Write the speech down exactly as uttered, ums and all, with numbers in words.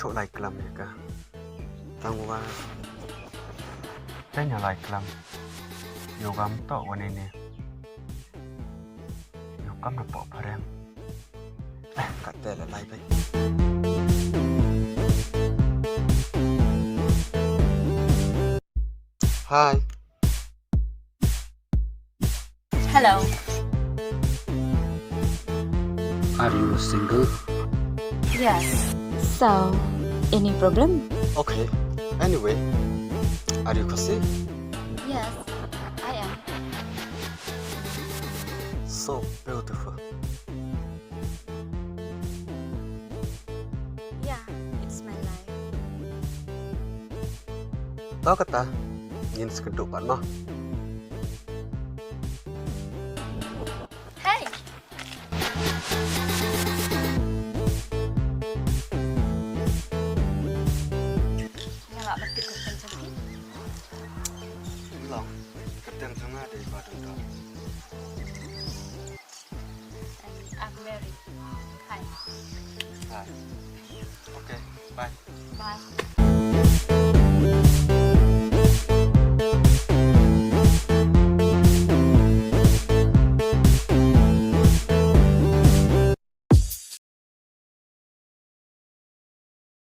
Thuh lai klam ïa ka. Tang wa. Tang ïa lai klam. Ïoh kam toh wan ine. Ïoh kam na pok phareng. Eh, kat te la lai bai. Hi. Hello. Are you single? Yes. So, any problem? Okay. Anyway, are you Khasi? Yes, I am. So beautiful. Yeah, it's my life. To kata, ngin sa kynduh pat mo. Hey! Nga lah mesti kyrteng jong phi. Long, kyrteng jong nga dei Badon Dor. And I'm Mary. Hi. Hi. Okay, bye. Bye.